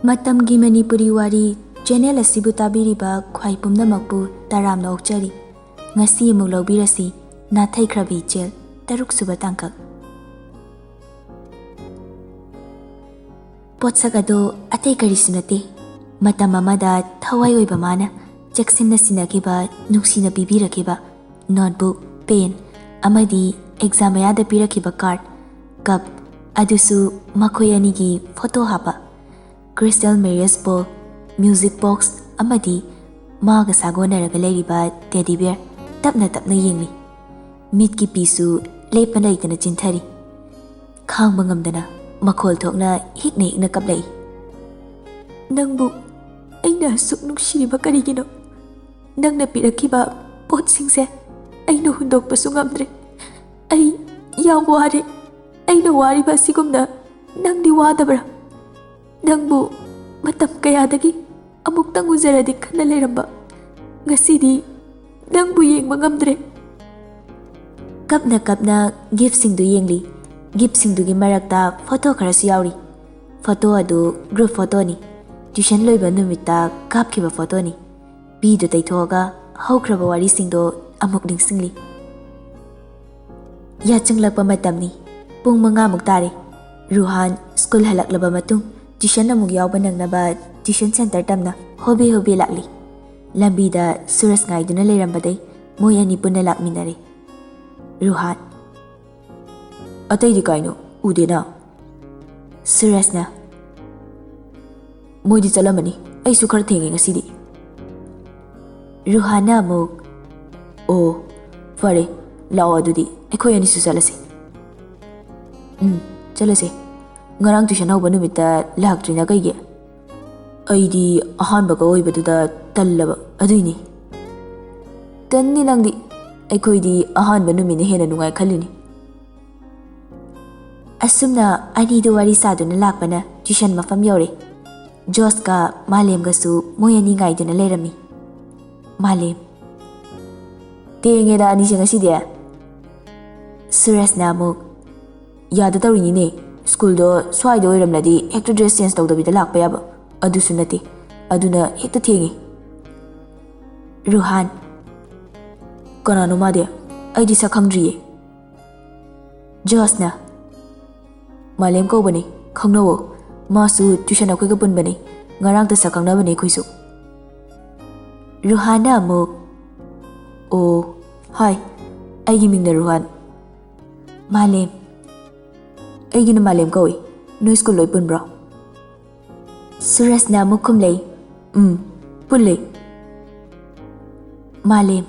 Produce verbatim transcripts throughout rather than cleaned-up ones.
ꯃꯇꯝꯒꯤ ꯃꯅꯤꯄꯨꯔꯤ ꯋꯥꯔꯤ ꯆꯦꯅꯦꯜ ꯑꯁꯤꯕꯨ ꯇꯥꯕꯤꯔꯤꯕ ꯈ꯭ꯋꯥꯏ ꯄꯨꯝꯅꯃꯛꯄꯨ ꯇꯔꯥꯝꯅ ꯑꯣꯛꯆꯔꯤ꯫ ꯉꯁꯤ ꯑꯃꯨꯛ ꯂꯧꯕꯤꯔꯁꯤ, ꯅꯥꯊꯩꯈ꯭ꯔꯕ ꯏꯆꯦꯜ, ꯇꯔꯨꯛ ꯁꯨꯕ ꯇꯥꯡꯀꯛ꯫ ꯄꯣꯠꯁꯛ ꯑꯗꯣ ꯑꯇꯩ ꯀꯔꯤꯁꯨ ꯅꯠꯇꯦ, ꯃꯇꯝ ꯑꯃꯗ ꯊꯋꯥꯏ ꯑꯣꯏꯕ ꯃꯥꯅ ꯆꯦꯛꯁꯤꯟꯅ ꯁꯤꯟꯅꯈꯤꯕ, ꯅꯨꯡꯁꯤꯅ ꯄꯤꯕꯤꯔꯛꯈꯤꯕ ꯅꯣꯠꯕꯨꯛ, ꯄꯦꯟ ꯑꯃꯗꯤ ꯑꯦꯛꯖꯥꯝ ꯃꯌꯥꯗ ꯄꯤꯔꯛꯈꯤꯕ ꯀꯥꯔꯗ, ꯀꯞ, ꯑꯗꯨꯁꯨ ꯃꯈꯣꯏ ꯑꯅꯤꯒꯤ ꯐꯣꯇꯣ ꯍꯥꯞꯄ꯫ ꯀ꯭ꯔꯤꯁꯇꯦꯜ ꯃꯦꯔꯤꯌꯁ ꯕꯣꯜ, ꯃ꯭ꯌꯨꯖꯤꯛ ꯕꯣꯛꯁ ꯑꯃꯗꯤ ꯃꯥꯒ ꯁꯥꯒꯣꯟꯅꯔꯒ ꯂꯩꯔꯤꯕ ꯇꯦꯗꯤ ꯕꯤꯌꯔ ꯇꯞꯅ ꯇꯞꯅ ꯌꯦꯡꯂꯤ꯫ ꯃꯤꯠꯀꯤ ꯄꯤꯁꯨ ꯂꯦꯞꯄ ꯂꯩꯇꯅ ꯆꯤꯟꯊꯔꯤ꯫ ꯈꯥꯡꯕ ꯉꯝꯗꯅ ꯃꯈꯣꯜ ꯊꯣꯛꯅ ꯍꯤꯛꯅ ꯍꯤꯛꯅ ꯀꯞꯂꯛꯏ꯫ "ꯅꯪꯕꯨ ꯑꯩꯅ ꯑꯁꯨꯛ ꯅꯨꯡꯁꯤꯔꯤꯕ ꯀꯔꯤꯒꯤꯅꯣ? ꯅꯪꯅ ꯄꯤꯔꯛꯈꯤꯕ ꯄꯣꯠꯁꯤꯡꯁꯦ ꯑꯩꯅ ꯍꯨꯟꯗꯣꯛꯄꯁꯨ ꯉꯝꯗ꯭ꯔꯦ꯫ ꯑꯩ ꯌꯥꯝ ꯋꯥꯔꯦ꯫ ꯑꯩꯅ ꯋꯥꯔꯤꯕ ꯑꯁꯤꯒꯨꯝꯅ ꯅꯪꯗꯤ ꯋꯥꯗꯕ꯭ꯔꯥ? ꯅꯪꯕꯨ ꯃꯇꯝ ꯀꯌꯥꯗꯒꯤ ꯑꯃꯨꯛꯇꯪ ꯎꯖꯔꯗꯤ ꯈꯟꯅ ꯂꯩꯔꯝꯕ, ꯉꯁꯤꯗꯤ ꯅꯪꯕꯨ ꯌꯦꯡꯕ ꯉꯝꯗ꯭ꯔꯦ꯫" ꯀꯞꯅ ꯀꯞꯅ ꯒꯤꯐꯁꯤꯡꯗꯨ ꯌꯦꯡꯂꯤ꯫ ꯒꯤꯐꯁꯤꯡꯗꯨꯒꯤ ꯃꯔꯛꯇ ꯐꯣꯇꯣ ꯈꯔꯁꯨ ꯌꯥꯎꯔꯤ꯫ ꯐꯣꯇꯣ ꯑꯗꯨ ꯒ꯭ꯔꯨꯞ ꯐꯣꯇꯣꯅꯤ꯫ ꯇ꯭ꯌꯨꯁꯟ ꯂꯣꯏꯕ ꯅꯨꯃꯤꯠꯇ ꯀꯥꯞꯈꯤꯕ ꯐꯣꯇꯣꯅꯤ꯫ ꯄꯤꯗꯨ ꯇꯩꯊꯣꯛꯑꯒ ꯍꯧꯈ꯭ꯔꯕ ꯋꯥꯔꯤꯁꯤꯡꯗꯣ ꯑꯃꯨꯛ ꯅꯤꯡꯁꯤꯡꯂꯤ꯫ ꯌꯥꯆꯪꯂꯛꯄ ꯃꯇꯝꯅꯤ꯫ ꯄꯨꯡ ꯃꯉꯥꯃꯨꯛ ꯇꯥꯔꯦ꯫ ꯔꯨꯍꯥꯟ ꯁ꯭ꯀꯨꯜ ꯍꯜꯂꯛꯂꯕ ꯃꯇꯨꯡ ꯇ꯭ꯌꯨꯁꯟ ꯑꯃꯨꯛ ꯌꯥꯎꯕ ꯅꯪꯅꯕ ꯇ꯭ꯌꯨꯁꯟ ꯁꯦꯟꯇꯔ ꯇꯝꯅ ꯍꯣꯕꯦ ꯍꯣꯕꯦ ꯂꯥꯛꯂꯤ꯫ ꯂꯝꯕꯤꯗ ꯁꯨꯔꯖ ꯉꯥꯏꯗꯨꯅ ꯂꯩꯔꯝꯕꯗꯩ ꯃꯣꯏ ꯑꯅꯤ ꯄꯨꯟꯅ ꯂꯥꯛꯃꯤꯟꯅꯔꯦ꯫ ꯔꯨꯍꯥꯟ, "ꯑꯇꯩꯗꯤ ꯀꯥꯏꯅꯣ? ꯎꯗꯦꯅ?" ꯁꯨꯔꯖꯅ, "ꯃꯣꯏꯗꯤ ꯆꯠꯂꯝꯃꯅꯤ, ꯑꯩꯁꯨ ꯈꯔ ꯊꯦꯡꯉꯦ ꯉꯁꯤꯗꯤ꯫" ꯔꯨꯍꯥꯟꯅ ꯑꯃꯨꯛ, "ꯑꯣ, ꯐꯔꯦ, ꯂꯥꯛꯑꯣ ꯑꯗꯨꯗꯤ ꯑꯩꯈꯣꯏ ꯑꯅꯤꯁꯨ ꯆꯠꯂꯁꯦ꯫" "ꯎꯝ, ꯆꯠꯂꯁꯦ꯫ ꯉꯔꯥꯡ ꯇ꯭ꯌꯨꯁꯟ ꯍꯧꯕ ꯅꯨꯃꯤꯠꯇ ꯂꯥꯛꯇ꯭ꯔꯤꯅ ꯀꯩꯒꯤ?" "ꯑꯩꯗꯤ ꯑꯍꯥꯟꯕꯒ ꯑꯣꯏꯕꯗꯨꯗ ꯇꯜꯂꯕ, ꯑꯗꯨꯏꯅꯤ꯫" "ꯇꯟꯅꯤ ꯅꯪꯗꯤ, ꯑꯩꯈꯣꯏꯗꯤ ꯑꯍꯥꯟꯕ ꯅꯨꯃꯤꯠꯅ ꯍꯦꯟꯅ ꯅꯨꯡꯉꯥꯏ ꯈꯜꯂꯤꯅꯤ꯫" ꯑꯁꯨꯝꯅ ꯑꯅꯤꯗꯨ ꯋꯥꯔꯤ ꯁꯥꯗꯨꯅ ꯂꯥꯛꯄꯅ ꯇ꯭ꯌꯨꯁꯟ ꯃꯐꯝ ꯌꯧꯔꯦ꯫ ꯖꯣꯁꯀ ꯃꯥꯂꯦꯝꯒꯁꯨ ꯃꯣꯏ ꯑꯅꯤ ꯉꯥꯏꯗꯨꯅ ꯂꯩꯔꯝꯃꯤ꯫ ꯃꯥꯂꯦꯝ, "ꯊꯦꯡꯉꯦꯗ ꯑꯅꯤꯁꯦ ꯉꯁꯤꯗꯤ꯫" ꯁꯨꯔꯖꯅ ꯑꯃꯨꯛ, "ꯌꯥꯗ ꯇꯧꯔꯤꯅꯤꯅꯦ, ꯁ꯭ꯀꯨꯜꯗꯣ ꯁ꯭ꯋꯥꯏꯗ ꯑꯣꯏꯔꯝꯂꯗꯤ ꯍꯦꯛꯇ ꯗ꯭ꯔꯦꯁ ꯆꯦꯟꯖ ꯇꯧꯗꯕꯤꯗ ꯂꯥꯛꯄ ꯌꯥꯕ, ꯑꯗꯨꯁꯨ ꯅꯠꯇꯦ, ꯑꯗꯨꯅ ꯍꯦꯛꯇ ꯊꯦꯡꯉꯤ꯫ ꯔꯨꯍꯥꯟ, ꯀꯅꯥꯅꯣ ꯃꯥꯗꯤ? ꯑꯩꯗꯤ ꯁꯛ ꯈꯪꯗ꯭ꯔꯤꯌꯦ꯫ ꯖꯣꯁꯅ, ꯃꯥꯂꯦꯝ ꯀꯧꯕꯅꯤ, ꯈꯪꯅꯧꯋꯣ꯫ ꯃꯥꯁꯨ ꯇ꯭ꯌꯨꯁꯟ ꯑꯩꯈꯣꯏꯒ ꯄꯨꯟꯕꯅꯤ꯫ ꯉꯔꯥꯡꯇ ꯁꯛ ꯈꯪꯅꯕꯅꯤ ꯑꯩꯈꯣꯏꯁꯨ꯫ ꯔꯨꯍꯥꯟꯅ ꯑꯃꯨꯛ, ꯑꯣ, ꯍꯥꯏ, ꯑꯩꯒꯤ ꯃꯤꯡꯅ ꯔꯨꯍꯥꯟ꯫ ꯃꯥꯂꯦꯝ, ꯑꯩꯒꯤꯅ ꯃꯥꯂꯦꯝ ꯀꯧꯏ꯫ ꯅꯣꯏ ꯁ꯭ꯀꯨꯜ ꯂꯣꯏ ꯄꯨꯟꯕ꯭ꯔꯣ? ꯁꯨꯔꯖꯅ ꯑꯃꯨꯛ ꯈꯨꯝꯂꯩ, ꯎꯝ, ꯄꯨꯜꯂꯤ꯫ ꯃꯥꯂꯦꯝ,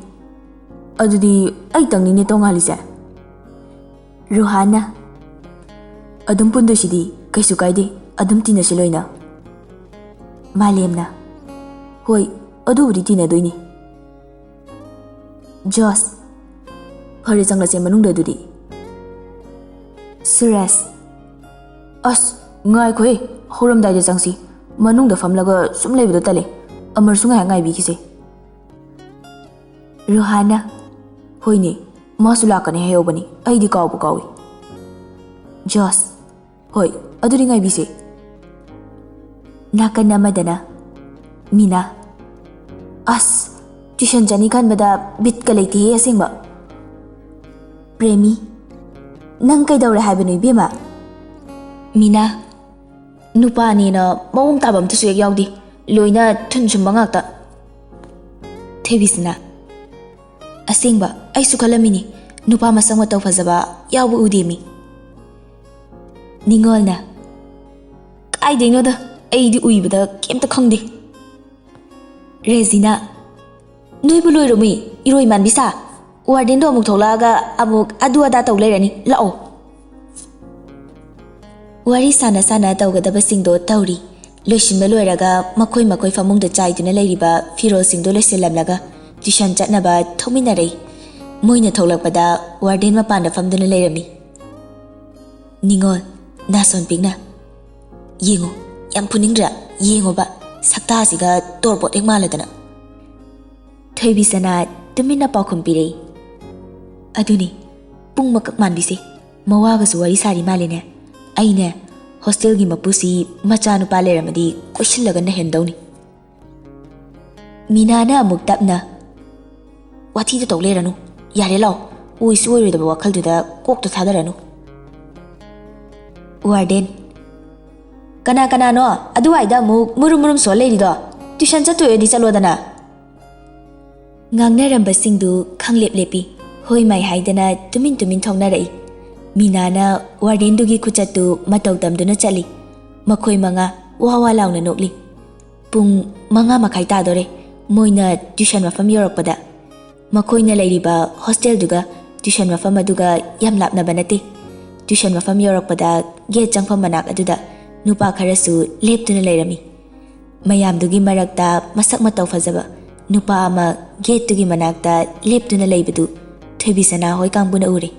ꯑꯗꯨꯗꯤ ꯑꯩꯇꯪꯅꯤꯅꯦ ꯇꯣꯉꯥꯜꯂꯤꯁꯦ꯫ ꯔꯨꯍꯥꯟꯅ, ꯑꯗꯨꯝ ꯄꯨꯟꯗꯣꯏꯁꯤꯗꯤ, ꯀꯩꯁꯨ ꯀꯥꯏꯗꯦ, ꯑꯗꯨꯝ ꯇꯤꯟꯅꯁꯤ ꯂꯣꯏꯅ꯫ ꯃꯥꯂꯦꯝꯅ, ꯍꯣꯏ, ꯑꯗꯨꯕꯨꯗꯤ ꯇꯤꯟꯅꯗꯣꯏꯅꯤ꯫ ꯖꯣꯁ, ꯐꯔꯦ, ꯆꯪꯂꯁꯦ ꯃꯅꯨꯡꯗ ꯑꯗꯨꯗꯤ꯫ ꯁꯨꯔꯖ, ꯑꯁ, ꯉꯥꯏꯈꯣꯍꯦ, ꯍꯧꯔꯝꯗꯥꯏꯗ ꯆꯪꯁꯤ, ꯃꯅꯨꯡꯗ ꯐꯝꯂꯒ ꯁꯨꯝ ꯂꯩꯕꯗꯣ ꯇꯜꯂꯦ, ꯑꯃꯔꯁꯨ ꯉꯥꯏꯍꯥꯛ ꯉꯥꯏꯕꯤꯈꯤꯁꯦ꯫ ꯔꯨꯍꯥꯟꯅ, ꯍꯣꯏꯅꯦ, ꯃꯥꯁꯨ ꯂꯥꯛꯀꯅꯤ ꯍꯥꯏꯍꯧꯕꯅꯤ, ꯑꯩꯗꯤ ꯀꯥꯎꯕꯨ ꯀꯥꯎꯏ꯫ ꯖꯣꯁ, ꯍꯣꯏ, ꯑꯗꯨꯗꯤ ꯉꯥꯏꯕꯤꯁꯦ꯫ ꯅꯥꯀꯟ ꯑꯃꯗꯅ ꯃꯤꯅꯥ, ꯑꯁ, ꯇ꯭ꯌꯨꯁꯟ ꯆꯠꯅꯤ ꯈꯟꯕꯗ ꯕꯤꯠꯀ ꯂꯩꯇꯦꯍꯦ ꯑꯁꯦꯡꯕ꯫ ꯄ꯭ꯔꯦꯃꯤ, ꯅꯪ ꯀꯩꯗꯧꯔꯦ ꯍꯥꯏꯕꯅꯣ ꯏꯕꯦꯝꯃ? ꯃꯤꯅꯥ, ꯅꯨꯄꯥꯅꯦꯅ ꯃꯑꯣꯡ ꯇꯥꯕ ꯑꯝꯇꯁꯨ ꯍꯦꯛ ꯌꯥꯎꯗꯦ, ꯂꯣꯏꯅ ꯊꯨꯟ ꯁꯨꯝꯕ ꯉꯥꯛꯇ꯫ ꯊꯣꯏꯕꯤꯁꯅꯥ, ꯑꯁꯦꯡꯕ ꯑꯩꯁꯨ ꯈꯜꯂꯝꯃꯤꯅꯤ, ꯅꯨꯄꯥ ꯃꯁꯛ ꯃꯇꯧ ꯐꯖꯕ ꯌꯥꯎꯕ ꯎꯗꯦꯃꯤ꯫ ꯅꯤꯉꯣꯜꯅ, ꯀꯥꯏꯗꯩꯅꯣꯗ, ꯑꯩꯗꯤ ꯎꯏꯕꯗ ꯀꯩꯝꯇ ꯈꯪꯗꯦ꯫ ꯔꯦꯖꯤꯅꯥ, ꯅꯣꯏꯕꯨ ꯂꯣꯏꯔꯨꯃꯤ, ꯏꯔꯣꯏ ꯃꯥꯟꯕꯤ ꯁꯥ꯫ ꯋꯥꯔꯗꯦꯟꯗꯣ ꯑꯃꯨꯛ ꯊꯣꯛꯂꯛꯑꯒ ꯑꯃꯨꯛ ꯑꯗꯨ ꯑꯗꯥ ꯇꯧ ꯂꯩꯔꯅꯤ, ꯂꯥꯛꯑꯣ꯫ ꯋꯥꯔꯤ ꯁꯥꯟꯅ ꯁꯥꯟꯅ ꯇꯧꯒꯗꯕꯁꯤꯡꯗꯣ ꯇꯧꯔꯤ꯫ ꯂꯣꯏꯁꯤꯟꯕ ꯂꯣꯏꯔꯒ ꯃꯈꯣꯏ ꯃꯈꯣꯏ ꯐꯃꯨꯡꯗ ꯆꯥꯏꯗꯨꯅ ꯂꯩꯔꯤꯕ ꯐꯤꯔꯣꯜꯁꯤꯡꯗꯣ ꯂꯣꯏꯁꯤꯜꯂꯝꯂꯒ ꯇ꯭ꯌꯨꯁꯟ ꯆꯠꯅꯕ ꯊꯣꯛꯃꯤꯟꯅꯔꯛꯏ꯫ ꯃꯣꯏꯅ ꯊꯣꯛꯂꯛꯄꯗ ꯋꯥꯔꯗꯦꯟ ꯃꯄꯥꯟꯗ ꯐꯝꯗꯨꯅ ꯂꯩꯔꯝꯃꯤ꯫ ꯅꯤꯉꯣꯜ, ꯅꯥꯁꯣꯟ ꯄꯤꯛꯅ, ꯌꯦꯡꯉꯨ, ꯌꯥꯝ ꯐꯨꯅꯤꯡꯗ꯭ꯔꯥ? ꯌꯦꯡꯉꯨꯕ, ꯁꯛꯇꯥꯁꯤꯒ ꯇꯣꯔꯕꯣꯠ ꯍꯦꯛ ꯃꯥꯜꯂꯗꯅ꯫ ꯊꯣꯏꯕꯤꯁꯅꯥ ꯇꯨꯃꯤꯟꯅ ꯄꯥꯎꯈꯨꯝ ꯄꯤꯔꯛꯏ꯫ ꯑꯗꯨꯅꯤ, ꯄꯨꯡ ꯃꯀꯛ ꯃꯥꯟꯕꯤꯁꯦ, ꯃꯋꯥꯒꯁꯨ ꯋꯥꯔꯤ ꯁꯥꯔꯤ ꯃꯥꯜꯂꯦꯅꯦ꯫ ꯑꯩꯅꯦ, ꯍꯣꯁꯇꯦꯜꯒꯤ ꯃꯄꯨꯁꯤ ꯃꯆꯥꯅꯨꯄꯥ ꯂꯩꯔꯝꯃꯗꯤ ꯀꯣꯏꯁꯤꯜꯂꯒ ꯅꯩꯍꯟꯗꯧꯅꯤ꯫ ꯃꯤꯅꯥꯅ ꯑꯃꯨꯛ ꯇꯞꯅ, "ꯋꯥꯊꯤꯗ ꯇꯧ ꯂꯩꯔꯅꯨ, ꯌꯥꯔꯦ ꯂꯥꯎ, ꯑꯣꯏꯁꯨ ꯑꯣꯏꯔꯣꯏꯗꯕ ꯋꯥꯈꯜꯗꯨꯗ ꯀꯣꯛꯇꯣ ꯊꯥꯗꯔꯅꯨ꯫" ꯋꯥꯔꯗꯦꯟ, "ꯀꯅꯥ ꯀꯅꯥꯅꯣ ꯑꯗꯨꯋꯥꯏꯗ ꯑꯃꯨꯛ ꯃꯨꯔꯨꯝ ꯃꯨꯔꯨꯝ ꯁꯣꯜ ꯂꯩꯔꯤꯗꯣ? ꯇ꯭ꯌꯨꯁꯟ ꯆꯠꯇꯣꯏ ꯑꯣꯏꯗꯤ ꯆꯠꯂꯣꯗꯅ꯫" ꯉꯥꯡꯅꯔꯝꯕꯁꯤꯡꯗꯨ ꯈꯪꯂꯦꯞ ꯂꯦꯞꯄꯤ꯫ ꯍꯣꯏ ꯃꯥꯏ ꯍꯥꯏꯗꯅ ꯇꯨꯃꯤꯟ ꯇꯨꯃꯤꯟ ꯊꯣꯛꯅꯔꯛꯏ꯫ ꯃꯤꯅꯥꯅ ꯋꯥꯔꯗꯦꯟꯗꯨꯒꯤ ꯈꯨꯆꯠꯇꯨ ꯃꯇꯧ ꯇꯝꯗꯨꯅ ꯆꯠꯂꯤ꯫ ꯃꯈꯣꯏ ꯃꯉꯥ ꯋꯥ ꯋꯥ ꯂꯥꯎꯅ ꯅꯣꯛꯂꯤ꯫ ꯄꯨꯡ ꯃꯉꯥ ꯃꯈꯥꯏ ꯇꯥꯗꯣꯔꯦ꯫ ꯃꯣꯏꯅ ꯇ꯭ꯌꯨꯁꯟ ꯃꯐꯝ ꯌꯧꯔꯛꯄꯗ, ꯃꯈꯣꯏꯅ ꯂꯩꯔꯤꯕ ꯍꯣꯁꯇꯦꯜꯗꯨꯒ ꯇ꯭ꯌꯨꯁꯟ ꯃꯐꯝ ꯑꯗꯨꯒ ꯌꯥꯝ ꯂꯥꯞꯅꯕ ꯅꯠꯇꯦ꯫ ꯇ꯭ꯌꯨꯁꯟ ꯃꯐꯝ ꯌꯧꯔꯛꯄꯗ ꯒꯦꯠ ꯆꯪꯐꯝ ꯃꯅꯥꯛ ꯑꯗꯨꯗ ꯅꯨꯄꯥ ꯈꯔꯁꯨ ꯂꯦꯞꯇꯨꯅ ꯂꯩꯔꯝꯃꯤ꯫ ꯃꯌꯥꯝꯗꯨꯒꯤ ꯃꯔꯛꯇ ꯃꯁꯛ ꯃꯇꯧ ꯐꯖꯕ ꯅꯨꯄꯥ ꯑꯃ ꯒꯦꯠꯇꯨꯒꯤ ꯃꯅꯥꯛꯇ ꯂꯦꯞꯇꯨꯅ ꯂꯩꯕꯗꯨ ꯊꯣꯏꯕꯤꯁꯅꯥ ꯍꯣꯏ ꯀꯥꯡꯕꯨꯅ ꯎꯔꯦ꯫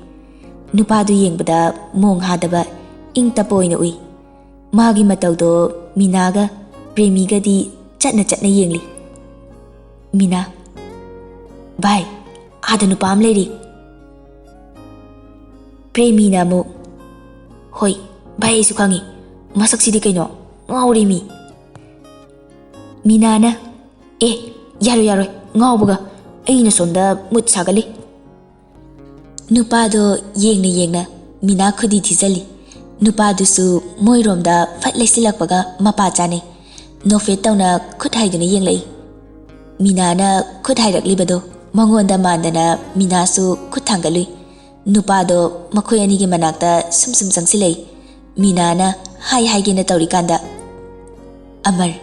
ꯅꯨꯄꯥꯗꯨ ꯌꯦꯡꯕꯗ ꯃꯣꯡ ꯍꯥꯗꯕ, ꯏꯪ ꯇꯞꯄ ꯑꯣꯏꯅ ꯎꯏ꯫ ꯃꯥꯒꯤ ꯃꯇꯧꯗꯣ ꯃꯤꯅꯥꯒ ꯄ꯭ꯔꯦꯃꯤꯒꯗꯤ ꯆꯠꯅ ꯆꯠꯅ ꯌꯦꯡꯂꯤ꯫ ꯃꯤꯅꯥ, "ꯚꯥꯏ, ꯑꯥꯗ ꯅꯨꯄꯥ ꯑꯃ ꯂꯩꯔꯤ꯫" ꯄ꯭ꯔꯦꯃꯤꯅ ꯑꯃꯨꯛ, "ꯍꯣꯏ ꯚꯥꯏ, ꯑꯩꯁꯨ ꯈꯪꯉꯤ꯫ ꯃꯁꯛꯁꯤꯗꯤ ꯀꯩꯅꯣ, ꯉꯥꯎꯔꯦ ꯃꯤ꯫" ꯃꯤꯅꯥꯅ, "ꯑꯦ, ꯌꯥꯔꯣꯏ ꯌꯥꯔꯣꯏ, ꯉꯥꯎꯕꯒ꯫ ꯑꯩꯅ ꯁꯣꯝꯗ ꯃꯨꯠ ꯁꯥꯒꯠꯂꯤ꯫" ꯅꯨꯄꯥꯗꯣ ꯌꯦꯡꯅ ꯌꯦꯡꯅ ꯃꯤꯅꯥ ꯈꯨꯗꯤ ꯊꯤꯖꯜꯂꯤ꯫ ꯅꯨꯄꯥꯗꯨꯁꯨ ꯃꯣꯏꯔꯣꯝꯗ ꯐꯠ ꯂꯩꯁꯤꯜꯂꯛꯄꯒ ꯃꯄꯥ ꯆꯥꯅꯩ꯫ ꯅꯣꯛꯐꯦꯠ ꯇꯧꯅ ꯈꯨꯠ ꯍꯥꯏꯗꯨꯅ ꯌꯦꯡꯂꯛꯏ꯫ ꯃꯤꯅꯥꯅ ꯈꯨꯠ ꯍꯥꯏꯔꯛꯂꯤꯕꯗꯣ ꯃꯉꯣꯟꯗ ꯃꯥꯟꯗꯅ ꯃꯤꯅꯥꯁꯨ ꯈꯨꯠ ꯊꯥꯡꯒꯠꯂꯨꯏ꯫ ꯅꯨꯄꯥꯗꯣ ꯃꯈꯣꯏ ꯑꯅꯤꯒꯤ ꯃꯅꯥꯛꯇ ꯁꯨꯝ ꯁꯨꯝ ꯆꯪꯁꯤꯜꯂꯛꯏ꯫ ꯃꯤꯅꯥꯅ ꯍꯥꯏ ꯍꯥꯏꯒꯦꯅ ꯇꯧꯔꯤꯀꯥꯟꯗ, "ꯑꯃꯔ,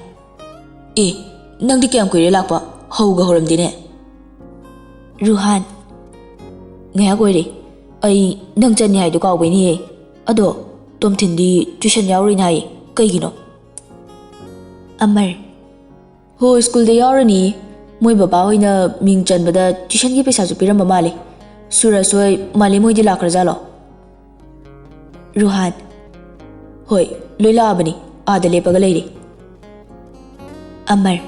ꯑꯦ, ꯅꯪꯗꯤ ꯀꯌꯥꯝ ꯀꯨꯏꯔꯦ ꯂꯥꯛꯄ? ꯍꯧꯒ ꯍꯧꯔꯝꯗꯦꯅꯦ꯫" ꯔꯨꯍꯥꯟ, "ꯉꯥꯏꯍꯥꯛ ꯑꯣꯏꯔꯦ꯫ ꯑꯩ ꯅꯪ ꯆꯠꯅꯤ ꯍꯥꯏꯗꯣ ꯀꯥꯎꯕꯩꯅꯦꯍꯦ꯫ ꯑꯗꯣ ꯇꯣꯝꯊꯤꯟꯗꯤ ꯇ꯭ꯌꯨꯁꯟ ꯌꯥꯎꯔꯣꯏꯅ ꯍꯥꯏꯌꯦ꯫ ꯀꯩꯒꯤꯅꯣ?" ꯑꯃꯔ, "ꯍꯣ, ꯁ꯭ꯀꯨꯜꯗ ꯌꯥꯎꯔꯅꯤ꯫ ꯃꯣꯏ ꯕꯕꯥ ꯍꯣꯏꯅ ꯃꯤꯡ ꯆꯟꯕꯗ ꯇ꯭ꯌꯨꯁꯟꯒꯤ ꯄꯩꯁꯥꯁꯨ ꯄꯤꯔꯝꯕ ꯃꯥꯜꯂꯦ꯫ ꯁꯨꯔꯖ ꯍꯣꯏ, ꯃꯥꯂꯦꯝ ꯍꯣꯏꯗꯤ ꯂꯥꯛꯈ꯭ꯔꯖꯥꯠꯂꯣ?" ꯔꯨꯍꯥꯟ, "ꯍꯣꯏ, ꯂꯣꯏ ꯂꯥꯛꯑꯕꯅꯤ, ꯑꯥꯗ ꯂꯦꯞꯄꯒ ꯂꯩꯔꯤ꯫" ꯑꯃꯔ,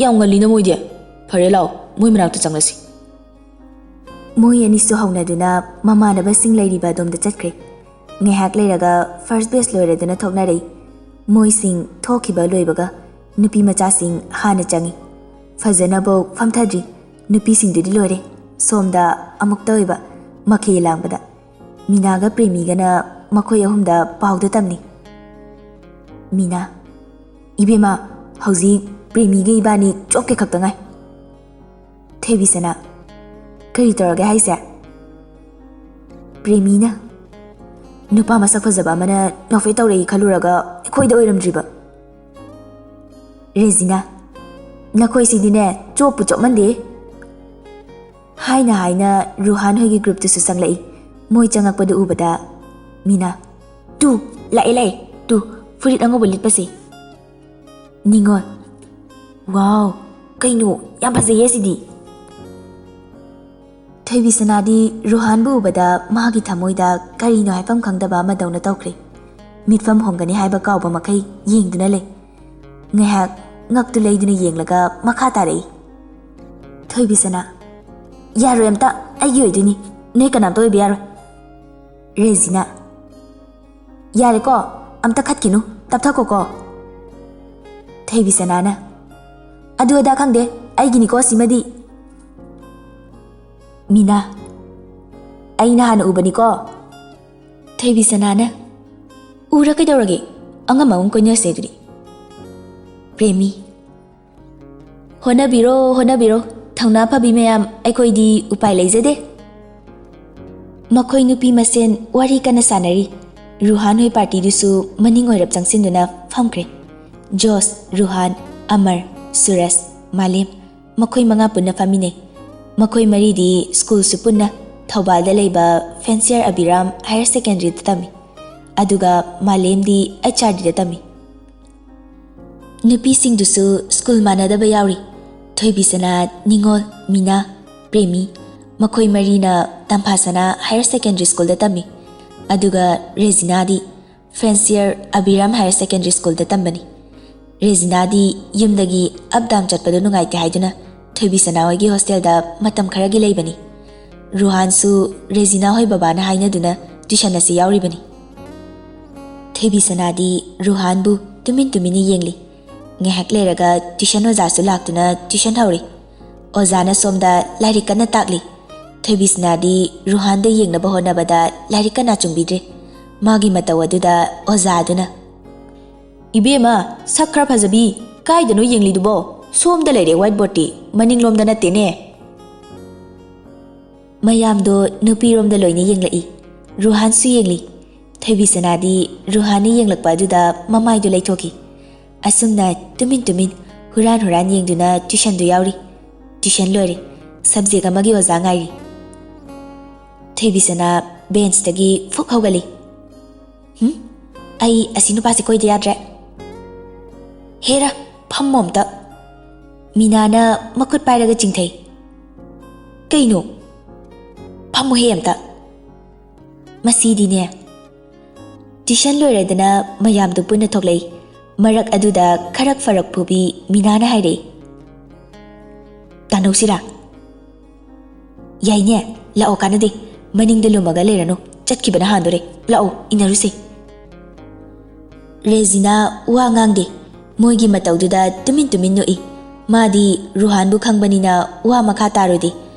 "ꯌꯥꯝ ꯉꯜꯂꯤꯅ ꯃꯣꯏꯗꯤ꯫ ꯐꯔꯦ, ꯂꯥꯛꯑꯣ, ꯃꯣꯏ ꯃꯅꯥꯛꯇ ꯆꯪꯂꯁꯤ꯫" ꯃꯣꯏ ꯑꯅꯤꯁꯨ ꯍꯧꯅꯗꯨꯅ ꯃꯃꯥꯟꯅꯕꯁꯤꯡ ꯂꯩꯔꯤꯕ ꯑꯗꯣꯝꯗ ꯆꯠꯈ꯭ꯔꯦ꯫ ꯉꯥꯏꯍꯥꯛ ꯂꯩꯔꯒ ꯐꯥꯔꯁ ꯕꯦꯁ ꯂꯣꯏꯔꯗꯨꯅ ꯊꯣꯛꯅꯔꯛꯏ꯫ ꯃꯣꯏꯁꯤꯡ ꯊꯣꯛꯈꯤꯕ ꯂꯣꯏꯕꯒ ꯅꯨꯄꯤ ꯃꯆꯥꯁꯤꯡ ꯍꯥꯟꯅ ꯆꯪꯉꯤ꯫ ꯐꯖꯅꯐꯧ ꯐꯝꯊꯗ꯭ꯔꯤ꯫ ꯅꯨꯄꯤꯁꯤꯡꯗꯨꯗꯤ ꯂꯣꯏꯔꯦ꯫ ꯁꯣꯝꯗ ꯑꯃꯨꯛꯇ ꯑꯣꯏꯕ ꯃꯈꯩ ꯂꯥꯡꯕꯗ ꯃꯤꯅꯥꯒ ꯄ꯭ꯔꯦꯃꯤꯒꯅ ꯃꯈꯣꯏ ꯑꯍꯨꯝꯗ ꯄꯥꯎꯗ ꯇꯝꯅꯤ꯫ ꯃꯤꯅꯥ, "ꯏꯕꯦꯝꯃ, ꯍꯧꯖꯤꯛ ꯄ꯭ꯔꯦꯃꯤꯒ ꯏꯕꯥꯅꯤ ꯆꯣꯞꯀꯦ ꯈꯛꯇ ꯉꯥꯏ꯫" ꯊꯣꯏꯕꯤꯁꯅꯥ, "ꯀꯔꯤ ꯇꯧꯔꯒꯦ ꯍꯥꯏꯁꯦ?" ꯄ꯭ꯔꯦꯃꯤꯅ, "ꯅꯨꯄꯥ ꯃꯁꯛ ꯐꯖꯕ ꯑꯃꯅ ꯅꯣꯛꯐꯦꯠ ꯇꯧꯔꯛꯏ ꯈꯜꯂꯨꯔꯒ ꯑꯩꯈꯣꯏꯗ ꯑꯣꯏꯔꯝꯗ꯭ꯔꯤꯕ꯫" ꯔꯦꯖꯤꯅꯥ, "ꯅꯈꯣꯏꯁꯤꯗꯤꯅꯦ ꯆꯣꯞꯄꯨ ꯆꯣꯞꯃꯟꯗꯦ꯫" ꯍꯥꯏꯅ ꯍꯥꯏꯅ ꯔꯨꯍꯥꯟ ꯍꯣꯏꯒꯤ ꯒ꯭ꯔꯨꯞꯇꯨꯁꯨ ꯆꯪꯂꯛꯏ꯫ ꯃꯣꯏ ꯆꯪꯉꯛꯄꯗꯨ ꯎꯕꯗ ꯃꯤꯅꯥ, "ꯇꯨ, ꯂꯥꯛꯑꯦ ꯂꯥꯛꯑꯦ, ꯇꯨ, ꯐꯨꯔꯤꯠ ꯑꯉꯧꯕ ꯂꯤꯠꯄꯁꯦ꯫" ꯅꯤꯉꯣꯜ, "ꯋꯥꯎ, ꯀꯩꯅꯣ, ꯌꯥꯝ ꯐꯖꯩꯌꯦ ꯁꯤꯗꯤ꯫" ꯊꯣꯏꯕꯤꯁꯅꯥꯗꯤ ꯔꯨꯍꯥꯟꯕꯨ ꯎꯕꯗ ꯃꯥꯒꯤ ꯊꯃꯣꯏꯗ ꯀꯔꯤꯅꯣ ꯍꯥꯏꯐꯝ ꯈꯪꯗꯕ ꯑꯃꯗꯧꯅ ꯇꯧꯈ꯭ꯔꯦ꯫ ꯃꯤꯠꯐꯝ ꯍꯣꯡꯒꯅꯤ ꯍꯥꯏꯕ ꯀꯥꯎꯕ ꯃꯈꯩ ꯌꯦꯡꯗꯨꯅ ꯂꯩ꯫ ꯉꯥꯏꯍꯥꯛ ꯉꯛꯇꯨ ꯂꯩꯗꯨꯅ ꯌꯦꯡꯂꯒ ꯃꯈꯥ ꯇꯥꯔꯛꯏ꯫ ꯊꯣꯏꯕꯤꯁꯅꯥ, "ꯌꯥꯔꯣꯏ, ꯑꯝꯇ ꯑꯩꯒꯤ ꯑꯣꯏꯗꯣꯏꯅꯤ, ꯅꯣꯏ ꯀꯅꯥꯝꯇ ꯑꯣꯏꯕ ꯌꯥꯔꯣꯏ꯫" ꯔꯦꯖꯤꯅꯥ, "ꯌꯥꯔꯦꯀꯣ, ꯑꯝꯇ ꯈꯠꯈꯤꯅꯨ, ꯇꯞꯊꯈꯣꯀꯣ꯫" ꯊꯣꯏꯕꯤꯁꯅꯥꯅ, "ꯑꯗꯨ ꯑꯗꯥ ꯈꯪꯗꯦ, ꯑꯩꯒꯤꯅꯤꯀꯣ ꯁꯤꯃꯗꯤ꯫" ꯃꯤꯅꯥ, "ꯑꯩꯅ ꯍꯥꯟꯅ ꯎꯕꯅꯤꯀꯣ꯫" ꯊꯣꯏꯕꯤꯁꯅꯥꯅ, "ꯎꯔ ꯀꯩꯗꯧꯔꯒꯦ? ꯑꯉꯝ ꯑꯉꯝ ꯀꯣꯏꯅꯁꯦ ꯑꯗꯨꯗꯤ꯫" ꯄ꯭ꯔꯦꯃꯤ, "ꯍꯣꯠꯅꯕꯤꯔꯣ, ꯍꯣꯠꯅꯕꯤꯔꯣ, ꯊꯧꯅꯥ ꯐꯕꯤ ꯃꯌꯥꯝ, ꯑꯩꯈꯣꯏꯗꯤ ꯎꯄꯥꯏ ꯂꯩꯖꯗꯦ꯫" ꯃꯈꯣꯏ ꯅꯨꯄꯤ ꯃꯁꯦꯟ ꯋꯥꯔꯤ ꯀꯟꯅ ꯁꯥꯟꯅꯔꯤ꯫ ꯔꯨꯍꯥꯟ ꯍꯣꯏ ꯄꯥꯔꯇꯤꯗꯨꯁꯨ ꯃꯅꯤꯡ ꯑꯣꯏꯔꯞ ꯆꯪꯁꯤꯟꯗꯨꯅ ꯐꯝꯈ꯭ꯔꯦ꯫ ꯖꯣꯁ, ꯔꯨꯍꯥꯟ, ꯑꯃꯔ, ꯁꯨꯔꯖ, ꯃꯥꯂꯦꯝ, ꯃꯈꯣꯏ ꯃꯉꯥ ꯄꯨꯟꯅ ꯐꯝꯃꯤꯟꯅꯩ꯫ ꯃꯈꯣꯏ ꯃꯔꯤꯗꯤ ꯁ꯭ꯀꯨꯜꯁꯨ ꯄꯨꯟꯅ ꯊꯧꯕꯥꯜꯗ ꯂꯩꯕ ꯐꯦꯟꯁꯤꯌꯔ ꯑꯕꯤꯔꯥꯝ ꯍꯥꯌꯔ ꯁꯦꯀꯦꯟꯗꯔꯤꯗ ꯇꯝꯃꯤ꯫ ꯑꯗꯨꯒ ꯃꯥꯂꯦꯝꯗꯤ ꯑꯩꯆ ꯑꯥꯔ ꯗꯤꯗ ꯇꯝꯃꯤ꯫ ꯅꯨꯄꯤꯁꯤꯡꯗꯨꯁꯨ ꯁ꯭ꯀꯨꯜ ꯃꯥꯟꯅꯗꯕ ꯌꯥꯎꯔꯤ꯫ ꯊꯣꯏꯕꯤꯁꯅꯥ, ꯅꯤꯉꯣꯜ, ꯃꯤꯅꯥ, ꯄ꯭ꯔꯦꯃꯤ, ꯃꯈꯣꯏ ꯃꯔꯤꯅ ꯇꯝꯐꯥꯁꯅꯥ ꯍꯥꯌꯔ ꯁꯦꯀꯦꯟꯗꯔꯤ ꯁ꯭ꯀꯨꯜꯗ ꯇꯝꯃꯤ꯫ ꯑꯗꯨꯒ ꯔꯦꯖꯤꯅꯥꯗꯤ ꯐꯦꯟꯁꯤꯌꯔ ꯑꯕꯤꯔꯥꯝ ꯍꯥꯌꯔ ꯁꯦꯀꯦꯟꯗꯔꯤ ꯁ꯭ꯀꯨꯜꯗ ꯇꯝꯕꯅꯤ꯫ ꯔꯦꯖꯤꯅꯥꯗꯤ ꯌꯨꯝꯗꯒꯤ ꯑꯞ ꯗꯥꯎꯟ ꯆꯠꯄꯗꯨ ꯅꯨꯡꯉꯥꯏꯇꯦ ꯍꯥꯏꯗꯨꯅ ꯊꯣꯏꯕꯤꯁꯅꯥ ꯍꯣꯏꯒꯤ ꯍꯣꯁꯇꯦꯜꯗ ꯃꯇꯝ ꯈꯔꯒꯤ ꯂꯩꯕꯅꯤ꯫ ꯔꯨꯍꯥꯟꯁꯨ ꯔꯦꯖꯤꯅꯥ ꯍꯣꯏ ꯕꯕꯥꯅ ꯍꯥꯏꯅꯗꯨꯅ ꯇ꯭ꯌꯨꯁꯟ ꯑꯁꯤ ꯌꯥꯎꯔꯤꯕꯅꯤ꯫ ꯊꯣꯏꯕꯤꯁꯅꯥꯗꯤ ꯔꯨꯍꯥꯟꯕꯨ ꯇꯨꯃꯤꯟ ꯇꯨꯃꯤꯟꯅ ꯌꯦꯡꯂꯤ꯫ ꯉꯥꯏꯍꯥꯛ ꯂꯩꯔꯒ ꯇ꯭ꯌꯨꯁꯟ ꯑꯣꯖꯥꯁꯨ ꯂꯥꯛꯇꯨꯅ ꯇ꯭ꯌꯨꯁꯟ ꯍꯧꯔꯤ꯫ ꯑꯣꯖꯥꯅ ꯁꯣꯝꯗ ꯂꯥꯏꯔꯤꯛ ꯀꯟꯅ ꯇꯥꯛꯂꯤ꯫ ꯊꯣꯏꯕꯤꯁꯅꯥꯗꯤ ꯔꯨꯍꯥꯟꯗ ꯌꯦꯡꯅꯕ ꯍꯣꯠꯅꯕꯗ ꯂꯥꯏꯔꯤꯛ ꯀꯟꯅ ꯆꯨꯝꯕꯤꯗ꯭ꯔꯦ꯫ ꯃꯥꯒꯤ ꯃꯇꯧ ꯑꯗꯨꯗ ꯑꯣꯖꯥ ꯑꯗꯨꯅ, "ꯏꯕꯦꯝꯃ, ꯁꯛ ꯈꯔ ꯐꯖꯕꯤ, ꯀꯥꯏꯗꯅꯣ ꯌꯦꯡꯂꯤꯗꯨꯕꯣ? ꯁꯣꯝꯗ ꯂꯩꯔꯦ ꯋꯥꯏꯠ ꯕꯣꯔꯗꯇꯤ, ꯃꯅꯤꯡꯂꯣꯝꯗ ꯅꯠꯇꯦꯅꯦ꯫" ꯃꯌꯥꯝꯗꯣ ꯅꯨꯄꯤꯔꯣꯝꯗ ꯂꯣꯏꯅ ꯌꯦꯡꯂꯛꯏ꯫ ꯔꯨꯍꯥꯟꯁꯨ ꯌꯦꯡꯂꯤ꯫ ꯊꯣꯏꯕꯤꯁꯅꯥꯗꯤ ꯔꯨꯍꯥꯟꯅ ꯌꯦꯡꯂꯛꯄ ꯑꯗꯨꯗ ꯃꯃꯥꯏꯗꯨ ꯂꯩꯊꯣꯛꯈꯤ꯫ ꯑꯁꯨꯝꯅ ꯇꯨꯃꯤꯟ ꯇꯨꯃꯤꯟ, ꯍꯨꯔꯥꯟ ꯍꯨꯔꯥꯟ ꯌꯦꯡꯗꯨꯅ ꯇ꯭ꯌꯨꯁꯟꯗꯨ ꯌꯥꯎꯔꯤ꯫ ꯇ꯭ꯌꯨꯁꯟ ꯂꯣꯏꯔꯦ꯫ ꯁꯕꯖꯦꯛ ꯑꯃꯒꯤ ꯑꯣꯖꯥ ꯉꯥꯏꯔꯤ꯫ ꯊꯣꯏꯕꯤꯁꯅꯥ ꯕꯦꯟꯁꯇꯒꯤ ꯐꯨꯛ ꯍꯧꯒꯠꯂꯤ꯫ "ꯍꯨꯝ? ꯑꯩ ꯑꯁꯤ ꯅꯨꯄꯥꯁꯦ ꯀꯣꯏꯗ ꯌꯥꯗ꯭ꯔꯦ꯫ ꯍꯦꯔꯥ, ꯐꯝꯃꯣ ꯑꯝꯇ꯫" ꯃꯤꯅꯥꯅ ꯃꯈꯨꯠ ꯄꯥꯏꯔꯒ ꯆꯤꯡꯊꯩ꯫ "ꯀꯩꯅꯣ? ꯐꯝꯃꯨꯍꯦ ꯑꯝꯇ꯫" ꯃꯁꯤꯗꯤꯅꯦ꯫ ꯇ꯭ꯌꯨꯁꯟ ꯂꯣꯏꯔꯗꯅ ꯃꯌꯥꯝꯗꯨ ꯄꯨꯟꯅ ꯊꯣꯛꯂꯛꯏ꯫ ꯃꯔꯛ ꯑꯗꯨꯗ ꯈꯔꯛ ꯐꯔꯛ ꯐꯨꯕꯤ ꯃꯤꯅꯥꯅ ꯍꯥꯏꯔꯛꯏ, "ꯇꯥꯟꯅꯧꯁꯤꯔꯥ?" "ꯌꯥꯏꯅꯦ, ꯂꯥꯛꯑꯣ, ꯀꯥꯟꯅꯗꯦ꯫ ꯃꯅꯤꯡꯗ ꯂꯨꯝꯃꯒ ꯂꯩꯔꯅꯨ, ꯆꯠꯈꯤꯕꯅ ꯍꯥꯟꯗꯣꯔꯦ꯫ ꯂꯥꯛꯑꯣ, ꯏꯟꯅꯔꯨꯁꯦ꯫" ꯔꯦꯖꯤꯅꯥ ꯋꯥ ꯉꯥꯡꯗꯦ꯫ ꯃꯣꯏꯒꯤ ꯃꯇꯧꯗꯨꯗ ꯇꯨꯃꯤꯟ ꯇꯨꯃꯤꯟ ꯅꯣꯛꯏ꯫ ꯃꯥꯗꯤ ꯔꯨꯍꯥꯟꯕꯨ ꯈꯪꯕꯅꯤꯅ ꯋꯥ ꯃꯈꯥ ꯇꯥꯔꯨꯗꯦ꯫